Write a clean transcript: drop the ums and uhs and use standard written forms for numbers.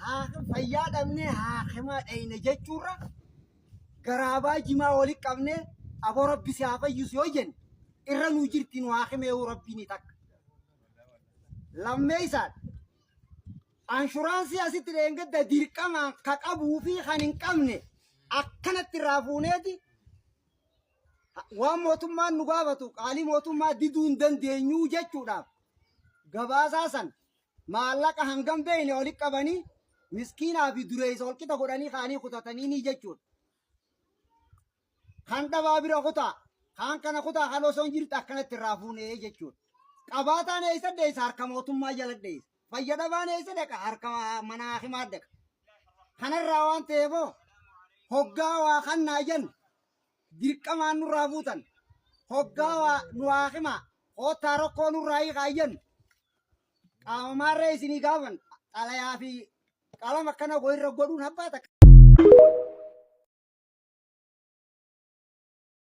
Fayyaa dhabnee haakima dhayne jechuurra garaabaa jimaa walitti qabnee aboo rabbi si haa fayyisu yoo jenne irra nuu jirti nu haakimeewu rabbiin takka. Lammeessaan anshuraansii asitti dheengadda dirqamaan ka qabuu fi kan hin qabne akkanatti irraa fuuneeti waan mootummaan nu gaafatu qaalii mootummaa diduu hin dandeenyuu jechuudhaaf gabaasaa san maallaqa hangam beeyne walitti qabanii miskiinaa fi dureessa walqixa godhanii kaanii kutatanii ni jechuudha. Kan dhabaa bira kutaa, kaan kana kutaa kan osoo hin jirtu akkanatti irraa fuunee jechuudha. Qabaataan eessa dheessa harka mootummaa jala dheessa. Fayya dhabaan eessa dhaqa harka mana hakimaa dhaqa. Kanarraa waan ta'eefoo hoggaa waa kannaa jennu dirqamaan nurraa fuutan. Hoggaa waa nu hakimaa koottaa rakkoo nurraa hiikaa jennu qaama maarree isinii gaafan xalayaa fi qalama akkana irra godhuun abbaa takka.